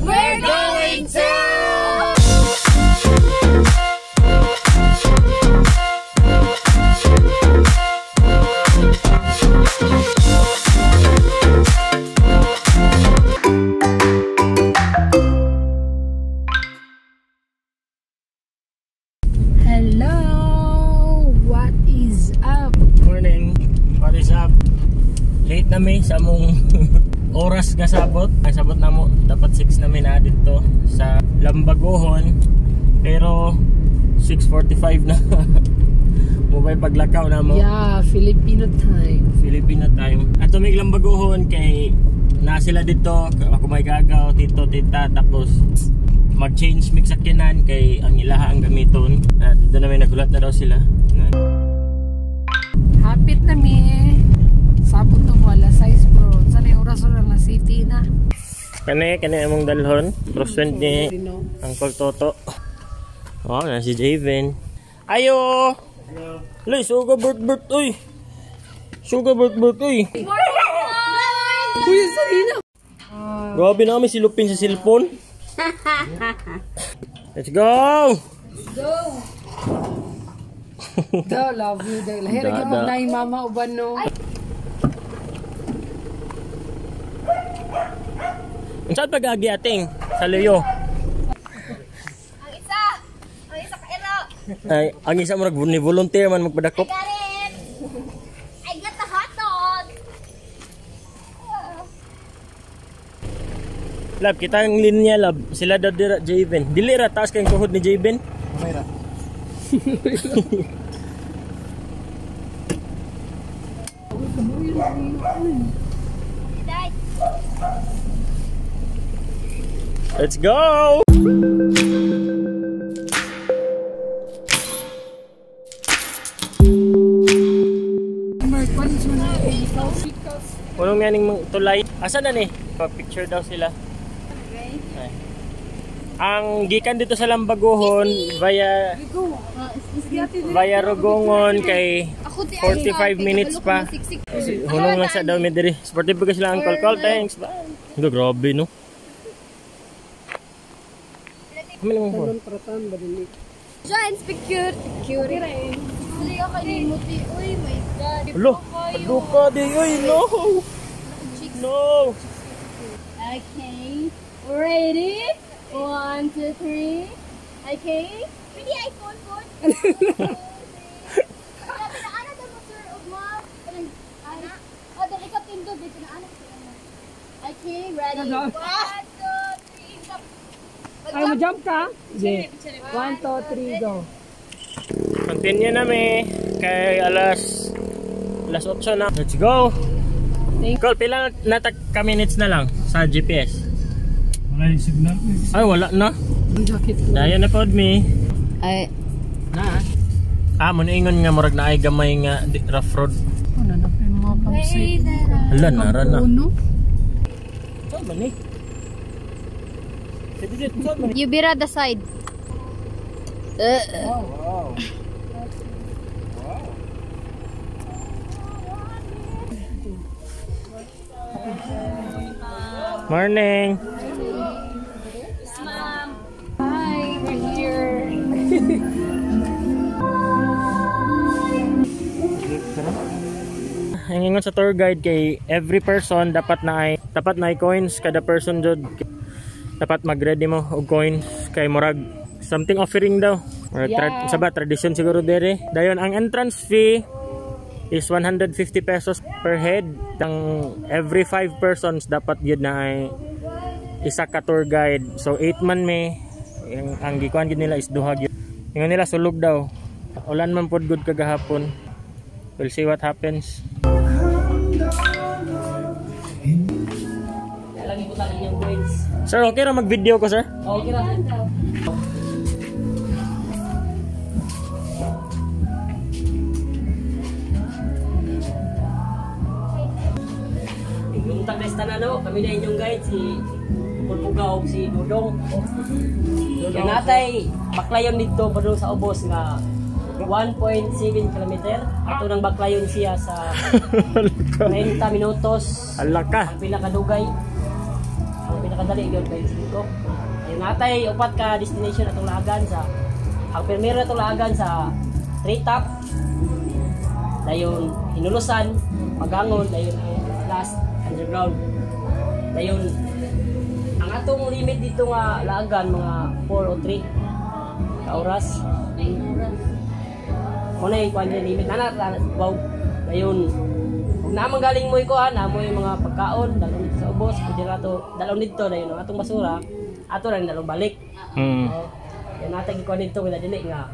We're going to! Hello! What is up? Morning. What is up? Late na mi sa among oras nga sabot. Ang sabot na mo dapat 6 na mi na dito sa Lambagohon. Pero 6:45 na. Mobile paglakaw na mo. Yeah, Filipino time. Filipino time. Ato may Lambagohon kay na sila dito, ako may gagaw, tito, tita, tapos mag-change mig sakyanan kay ang ilaha ang gamiton. Dito na may nagulat na daw sila. Hapit na mi. Sabot na mo alas 6 bro. Sana yung oras na na city na. Kani kani among dalhon, crosswind ni Uncle Toto. Oh, na si Javen. Ayo. Loy, suga bert bert uy. Suga bert bert uy. Uy, sarina. Grabe na kami silupin sa cellphone. Let's go. Go. Do, love you. Dahil lahir Da, ka da. na mama uban no. Unsa pag-agi ating sa Leo? Ang isa! Ang isa ka ero! Ay, ang isa mo ni volunteer man magpadakop. I got it! I got the hot dog! Lab, kita ang linya lab. Sila daw dira Javen. Dili ra taas kay tuhod ni Javen. Dad! Let's go. Unong nga ning tulay. Asa na ni? Pa-picture daw sila. Ay. Ang gikan dito sa Lambagohon via via Rogongon kay 45 minutes pa. Hunong lang sa daw mi diri. Supportive ba sila Uncle Call? Thanks. Bye. Ito, grabe no. Kami lang mo. John, picture! Picture! Dali ka kay Muti. Uy, my God. Ulo, paduka di oy no. No. Okay. Ready? 1, 2, 3. Okay. Ready, iPhone, phone. 1, 2, 3. Pinaana daw mo, sir, ugma. Ana. Oh, dali ka pindot. Di, pinaana ko sila. Okay, ready. 1, 2, 3, jump. Ay, mo-jump ka? Sige. 1, 2, 3, go. Continue na mi kay alas 8 na. Let's go. Call, pila na ka minutes na lang sa GPS? Wala yung signal. Ay, wala na. Ang jacket ko. Dayon na pod mi. Ay. Na. Ah, mo ingon nga murag naay gamay nga rough road. Ano na pa yung mga campsite? Hala, nara na. Uno. Saan man ni? Saan man ni? You bira the side. Wow. Morning. Hi, we're here. Ang ingon sa tour guide kay every person dapat na ay coins kada person jud. Dapat mag-ready mo og coins kay murag something offering daw. Murag Yeah. sa ba tradition siguro dere. Dayon ang entrance fee is 150 pesos per head. Ang every 5 persons dapat gyud na ay isa ka tour guide. So 8 man may ang gikuan gyud nila is duha gyud. Ingon nila sulog daw. Ulan man pod gud kagahapon. We'll see what happens. Sir, okay ra mag-video ko, sir? Okay ra. Inyong tagdesta na no, kami na inyong guide si Pulpuga og si Dudong. Yung natay baklayon dito padung sa ubos nga 1.7 kilometer. Ato nang baklayon siya sa 30 minutos. Ala ka. Ang pila kadugay. Ang Pinakadali gyud 25. Ayun natay upat ka destination atong laagan sa ang primero atong laagan sa Treetop. Dayon Hinulusan, Pagangon, dayon ang last underground. Dayon ang atong limit dito nga laagan mga 4 o 3 ka oras. Mo na yung kuan limit na na wow. Dayon ug naman galing mo ikuan, amo yung mga pagkaon dalon dito sa ubos, pwede na to dalon dito dayon ang atong basura ato lang dalon balik. Oh, yan natin gikuan dito wala dili nga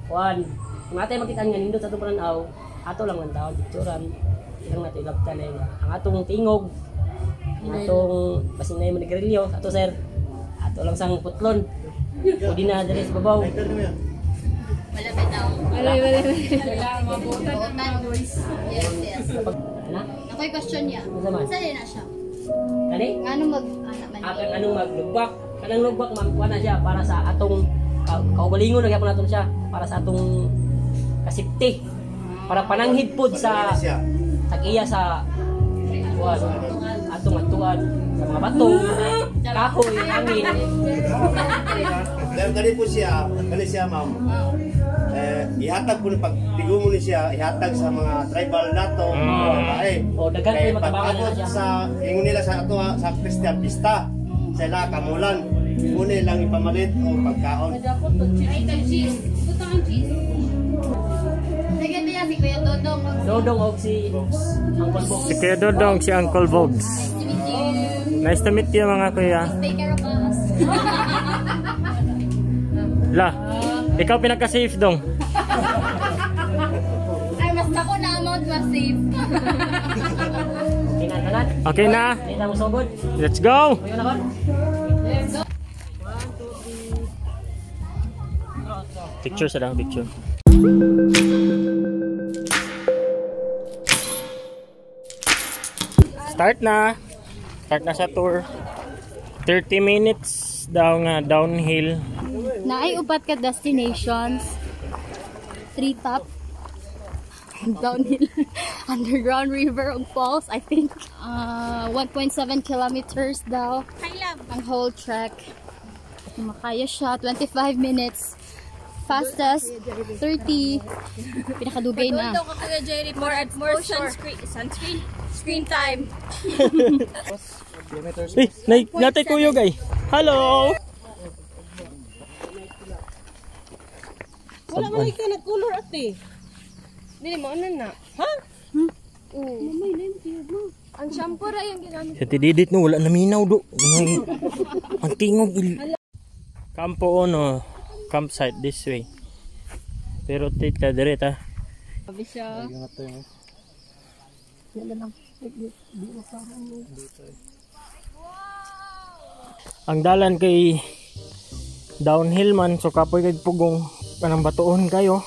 kuan. Kung natay makita nga nindot sa atong pananaw, ato lang lang taon picturean. Ilang nato ilabtan na ang atong tingog, ang atong basin na yung manigrilyo, ato sir. Ato lang sang putlon. Pwede na diri sa babaw. Wala ba daw? Wala, wala, wala. Mabutan ang mga boys. Yes. Ana? Nakoy question niya. Unsa man? Saan na siya? Kani? Ngano mag anak man? Akang anong maglugbak. Kanang lugbak ma'am, kuha na siya para sa atong kaugalingon na gyapon naton siya para sa atong kasipti. Para pananghid pod sa tag-iya sa kuan atong atuan sa mga bato, kahoy, hangin. Dahil kani po siya, kani siya ma'am. Eh, ihatag po ni pag tigumo ni siya, ihatag sa mga tribal nato, mga babae. O, daghan po Kay yung matabangan pag-abot na siya. sa ingon nila sa ato sa Christian pista, sa ila kamulan, muna lang ipamalit o pagkaon. Ay, kay cheese. Butang ang cheese. Sige, niya si Kuya Dodong. Dodong og si Uncle Box. Si Kuya Dodong, si Uncle Bogs. Nice to meet you. Nice to meet you mga kuya. Take care of us. La, ikaw pinaka-safe dong. Ay, mas dako na amount, mas safe. Okay na tanan. Okay na. Hindi na mo sugod. Let's go! Kuya na kon. Picture sa lang, picture. Start na. Start na sa tour. 30 minutes daw nga downhill. Naay upat ka destinations. Treetop. Downhill. Underground river ug falls, I think. 1.7 kilometers daw. Ang whole trek. Makaya siya. 25 minutes. Fastest, 30. Pinakadugay na. Doon daw ka Kuya Jerry, more at more sunscreen, screen time. Eh, natay kuyog ay. Hello! Wala man ka nag-color ate. Dili mo ano na. Ha? Ang shampoo ra yung ginamit. Sa tididit no, wala naminaw do. Ang tingog. Campo Ono, campsite this way. Pero tita dire ta. Sabi siya. Ang dalan kay downhill man so kapoy kay pugong kanang batuon kayo.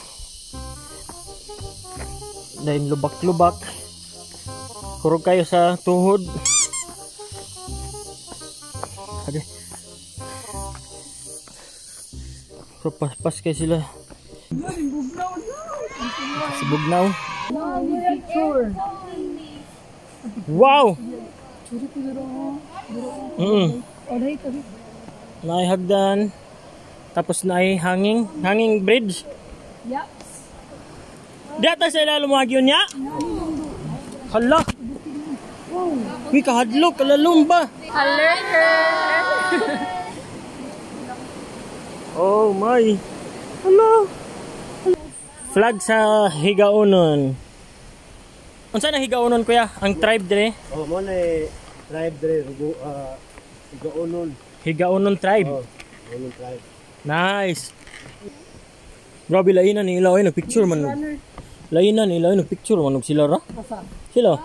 Dahil lubak-lubak. Kurog kayo sa tuhod. Okay. So paspas kay sila. Si Bugnaw. Wow! Naay hagdan. Tapos naay hanging bridge. Yep. Di ata sa ilalo mo yun niya? Hala! Uy, kahadlok, kalalom ba? Oh my! Hala! Flag sa Higaonon. Unsa na Higaonon kuya? Ang tribe dire? Oh, mo na tribe dire Higaonon. Higaonon tribe. Oh, Higaonon tribe. Nice. Grabe lainan ni ila oy nagpicture man. Lainan ni ila oy nagpicture man og sila ra. Sila.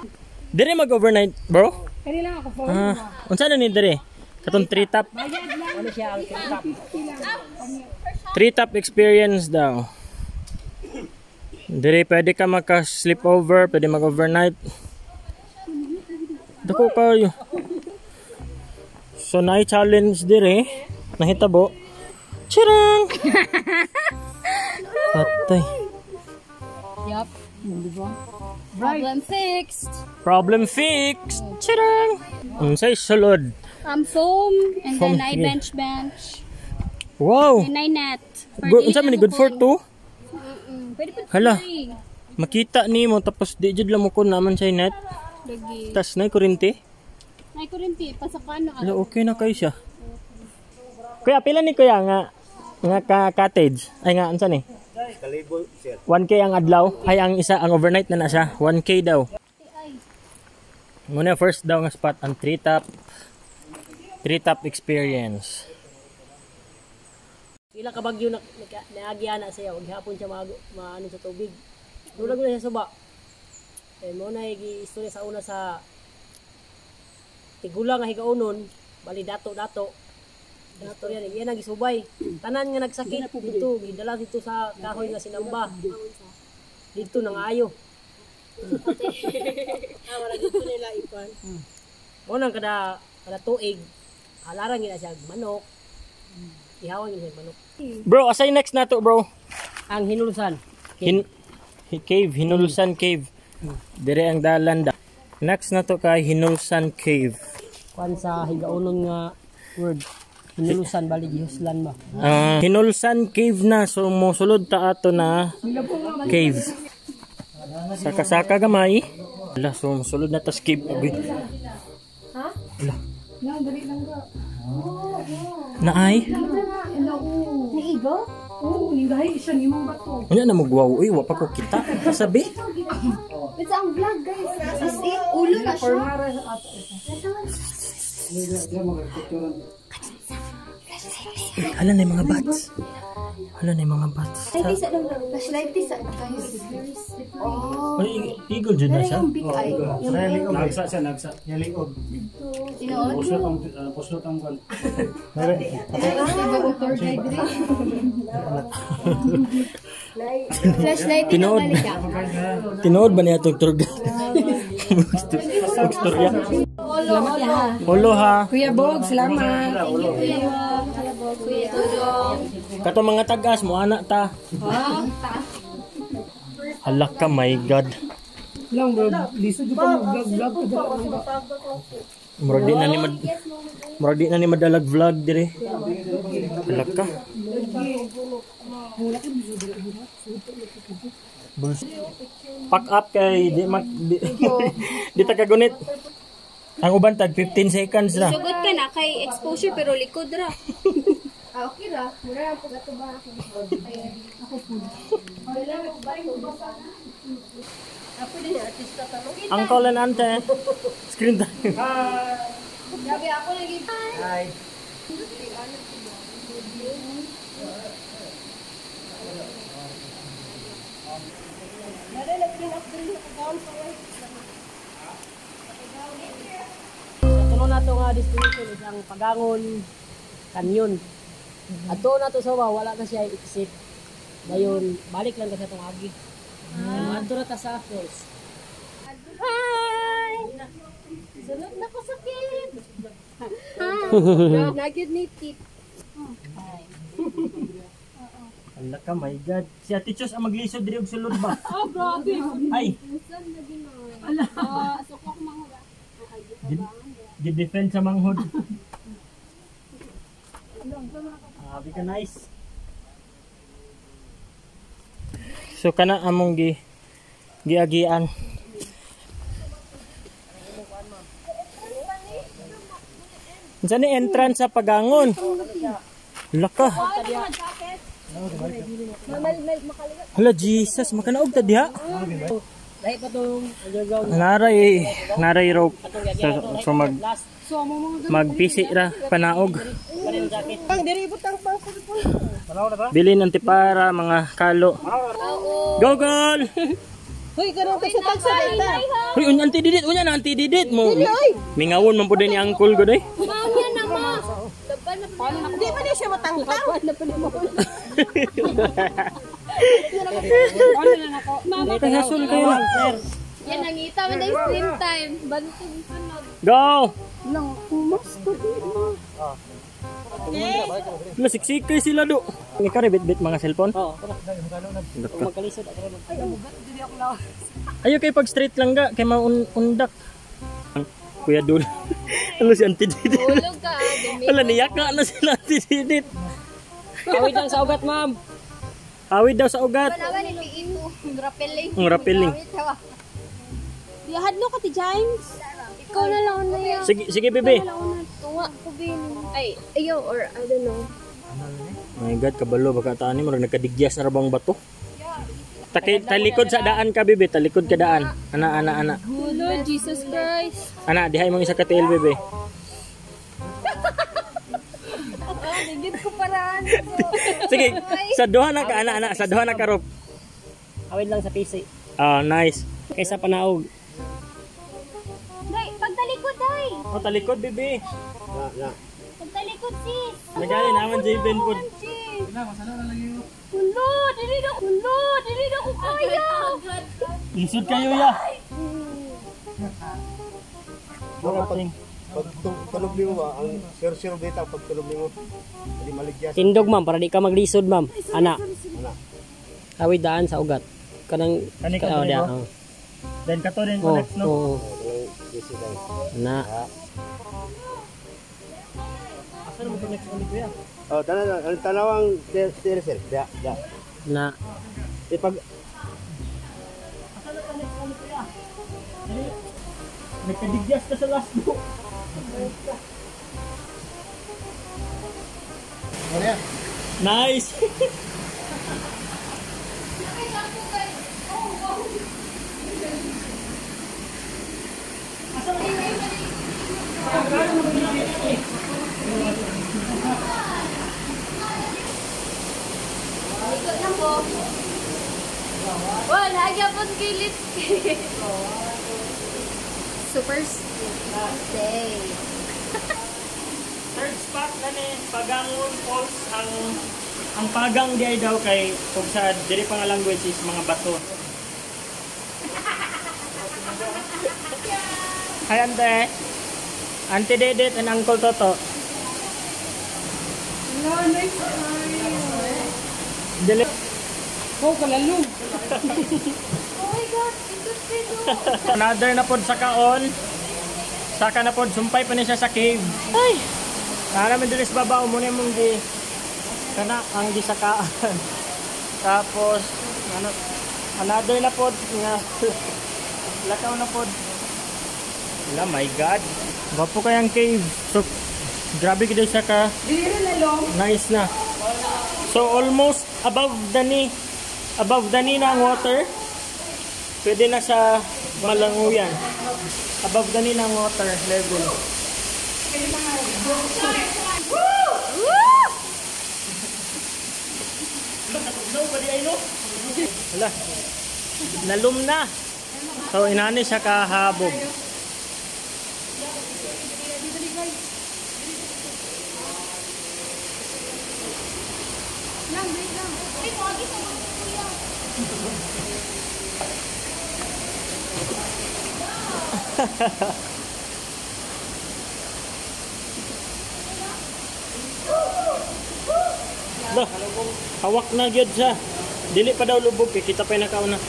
Dire mag-overnight, bro? Kani lang ako phone. Ah, unsa na ni dire? Katong tree top. Ano siya ang treetop? Tree top experience daw. Dire pwede ka maka-sleepover, pwede mag-overnight. Dako kayo. So na challenge dire, nahitabo. Charang! Patay. Yup. Problem fixed. Problem fixed. Charang! Unsay sulod? Foam and Foam, then I sige. Bench. Wow. And I net. Good, unsa man ni good for two? Pwede pa Hala. three. Makita nimo tapos di jud lang mo kun naman sa net. Lagi. Tas na kuryente. Ay, kurinti. Pasakan na. Hala, okay na kayo siya. Kuya, pila ni kuya nga nga ka cottage? Ay nga unsa ni? Kalibo, sir. 1K ang adlaw. Ay ang isa ang overnight na na siya. 1K daw. Muna first daw nga spot ang treetop experience. Ila ka bagyo na naagi ana siya, ug gihapon siya maano sa tubig. Dulag na siya suba. Eh mo na gi-istorya sa una sa tigula nga higaunon, bali dato-dato. Istorya ni iya na gisubay. Tanan nga nagsakit dito, gidala dito sa kahoy nga sinamba. Dito nangayo. Wala dito nila ipan. Mo nang kada kada tuig halaran gina siya og manok. Ihawan gina siya og manok. Bro, asay next nato, bro? Ang Hinulusan. Cave, Hinulusan Cave. Dire ang dalan da. Next nato kay Hinulusan Cave. Kuan sa higaunon nga word. Hinulusan bali gihuslan ba. Ah, Hinulsan Cave na, so mosulod ta ato na cave. Saka-saka gamay. Ala, so mosulod na tas cave. Agoy. Ala. Naay? Ni-eagle? Oo, nigahi siya ni mong bato. Unya na magwaw uy, wa pa ko kita. Sabi. It's ang vlog, guys. As in, ulo na siya. Hala na yung mga bats. Hala na yung mga bats. Flashlight is guys. Oh. Ay, eagle dyan na siya. Yung big eye. Yung Nagsa siya, nagsa. Yaliog. Tinuod. Puslot ang kwan. Flashlight Tinuod. balik ah. Tinuod ba niya itong tour guide? Magstorya. Olo ha. Kuya Bog, salamat. Kato mga tagas mo anak ta. Hala ka, my God. Lang bro, lisod jud ka vlog vlog ko. Murag di na ni mad Murag di na ni madalag vlog dire. Hala ka. Buls. Pack up kay di mag di, di ta kagunit. Ang uban tag 15 seconds na. Sugot ka na kay exposure pero likod ra. Ah, okay ra. Mura ang pag-ato ba ako. Ako po. Uncle and ante. Screen time. Grabe ako lagi. Hi. Sa tulo nato nga destination is ang Pagangon Canyon. Adto nato sa wa, wala na siya exit. Dayon balik lang ta sa atong agi. Adto ra ta sa falls. Hi! Sunod na ko sakit. Nagid ni tip. Hala ka, my God. Si Ate Chos ang maglisod diri og sulod ba? Oh, grabe. Ay, Usan na din Ala. Suko ko manghod. gi-defend sa manghod. Grabe ka nice. So kana among gi giagian. Unsa ni entrance sa Pagangon? Hala ka. Hala Jesus, makanaog ta diha. Dahil pa tong underground Naray, naray rope. atong giagian So, nato. so mag Last magpisi ra panaog. kanil jacket. Bilin ang tipara mga kalo. Go goal. Hoy, karon ka sa tagsa data. Hoy, unya anti didit, unya na anti didit mo. Mingawon man pud ni uncle ko day. Maunya na ma. Laban na pa. Di ba niya siya matangtang? Kahasul kayo. Yan ang ita man na stream time. Bantog sunod. Go. Lang kumas ko dito. Hala, siksikay sila do. Ikaw rin bit-bit mga cellphone. Oo, tara. Kung magkalisod ako ron. Ayo kay pag straight lang ga kay maundak. Kuya Dul. Ano si Auntie Didit? Tulog ka, dumi. Wala, niyaka na sila Auntie Didit. Awid lang sa ugat, ma'am. Awid daw sa ugat. Wala ni piin mo. Rappelling. Ang rappelling. Hadlo ka ti James. Ikaw na lang na yan. Sige, sige, bebe. Tuwa ko bin. Ay, ayaw or I don't know. My God, kabalo. Baka taan ni, murag nagkadigyas na rabang bato. Talikod sa daan ka, bebe. Talikod ka daan. Ana, ana, ana. Lord Jesus Christ. Ana, dihay mong isa ka tiil, bebe. Ligid ko paraan. Sige, sa duha na ka, ana, ana. Sa duha na ka, Rob. Awid lang sa PC. Ah, nice. Kaysa panaog. Day, pagtalikod, day. Oh, talikod, bebe. Na, na. Pagtalikod, sis. Nagali naman, Javen po. Hulo, dili na, hulo, dili na ko kaya. Lisod kayo, ya. Pag tunog nimo ba, ang sure bitaw pag tunog nimo. Dili maligyas. Tindog, ma'am, para di ka maglisod, ma'am. Ana. Ana. Awid daan sa ugat. Kanang Kani ka oh, ba, oh. Then kato din Oh, next, no? oh. Easy tayo. Ana. Asa mo next ni kuya? Oh, tanaw, ang tanawang sir sir. Ya, ya. Na. Ipag Nagkadigyas ka sa last do. Nice. Likod lang po. Wala, nagyapon kay lipstick. Super stay. Third spot na ni Pagangon Falls ang pagang di ay daw kay kung sa diri pa nga language is mga bato. Hi ante. Ante Dedet and Uncle Toto. Hello, nice time. Dili. Oh, kalalong. Oh my God, ito sino. Another na pod sa kaon. Saka na pod sumpay pa ni siya sa cave. Ay. Nara man diri sa babaw mo na imong gi kana ang gisakaan. Tapos ano another na pod nga lakaw na pod. Wala, my God. Gwapo kayang cave. So grabe gid siya ka. Dili na long. Nice na. So almost above the knee. Above the knee na ang water. Pwede na sa malanguyan. Above the knee na ang water level. Wala. Nalum na. So inani siya kahabog. Lang, wait lang. Ay, pogi sa mga kuya. Bah, hawak na gyud siya. Dili pa daw lubog kay kita pa nakauna.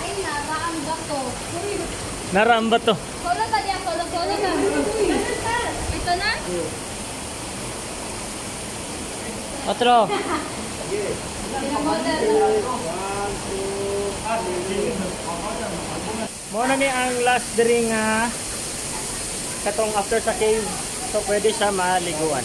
Ay, nara ang bato. Nara ang bato. Solo ka diya, solo, solo na. Ito na? Otro. Mo na ni ang last diri nga katong after sa cave. So pwede siya maliguan.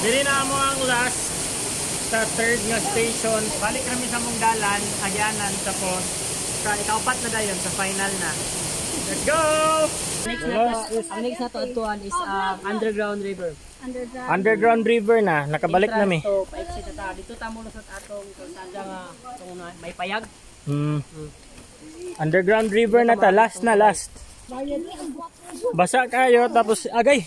Diri na mo ang last sa third nga station. Balik kami sa mong dalan, agyanan, tapos sa ikaupat na dayon sa final na. Let's go! Next na to, ang next na to atuan is underground river. Underground. Underground river na, nakabalik na mi. So, pa-exit na ta. Dito tamo lusot atong kalsada nga itong may payag. Underground river na ta, last na last. Basa kayo tapos agay.